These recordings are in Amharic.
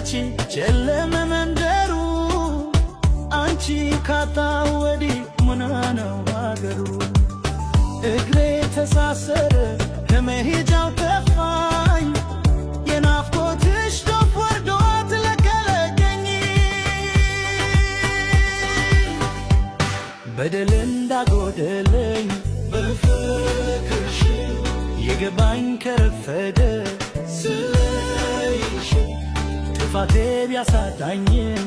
ስትመጪ ጨለመ መንደሩ፣ አንቺ ካጣሁ ወዲህ ምና ነው አገሩ። እግሬ ተሳሰረ፣ ከመሄጃው ጠፋኝ፣ የናፍቆትሽ ዶፍ ወርዶ አጥለቀለቀኝ። በደል እንዳጎደለኝ በፍቅርሽ የገባኝ ከረፈደ ስለይሽ፣ ጥፋቴ ቢያሳጣኝም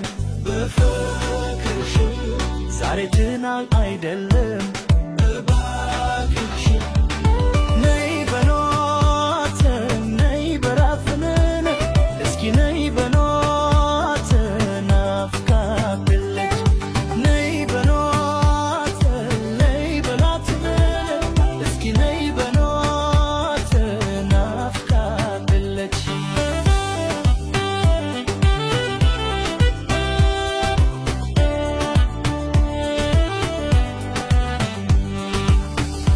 በፍቅርሽ ዛሬ ትናንት አይደለም እባክሽ። ነይ በሏት፣ ነይ በራፍንን፣ እስኪ ነይ በሏት ናፍቃለች። ነይ በሏት፣ ነይ በሏት፣ እስኪ ነይ በሏት ናፍቃለች።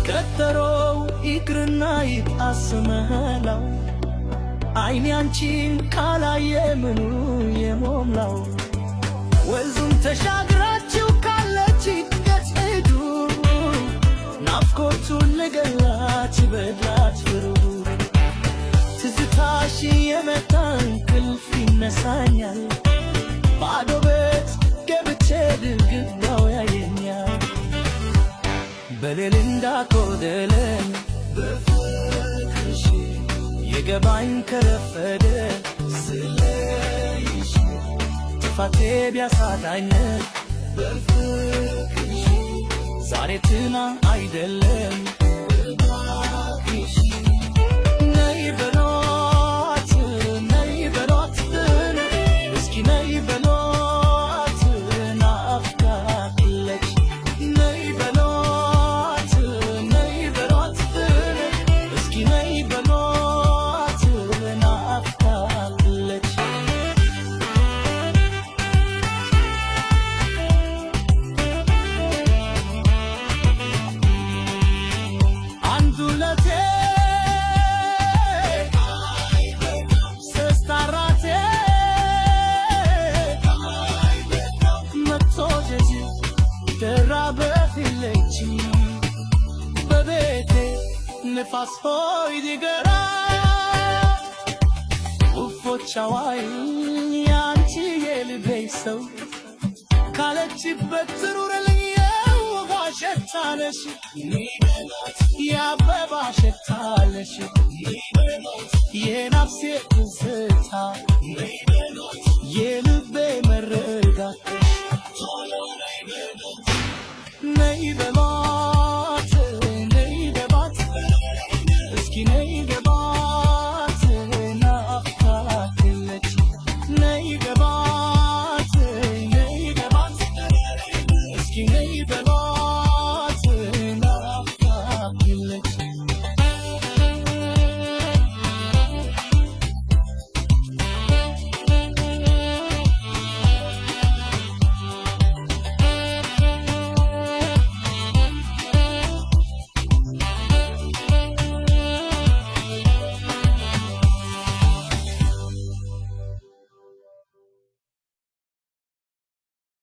ቀጠሮው ይቅርና ይጣስ መላው፣ አይኔ አንቺን ካላየ ምኑ የሞላው? ወንዙን ተሻግራችሁ ካለችበት ሂዱ፣ ናፍቆቱን ልገላት በላት ፍሩ። ትዝታሽ የመጣ እንቅልፍ ይነሳኛል፣ ባዶ ቤት ገብቼ ግድግዳው ያየኛል። በሌል እንዳጎደለኝ በፍቅርሽ የገባኝ ከረፈደ ስለይሽ፣ ጥፋቴ ቢያሳጣኝ በፍቅርሽ ዛሬ ትናንት አይደለም እባክሽ። ነይ በሏት፣ ነይ በሏት፣ እስኪ ነይ በሏት ናፍቃለች። ነይ በሏት፣ ነይ በሏት፣ እስኪ ነይ በሏት ናፍቃለች። አንድ ሁለቴ ሶስት አራቴ መጥቶ ጀጅ ደራበት በቤቴ ንፋስ ሆይ ዲገራ ውፎች አዋይኝ ያንቺ የልቤ ሰው ካለችበት ትኑርልኝ። የውሃ ሸታለሽ፣ የአበባ ሸታለሽ፣ የነፍሴ ትዝታ፣ የልቤ መረጋት፣ ነይ በሏት።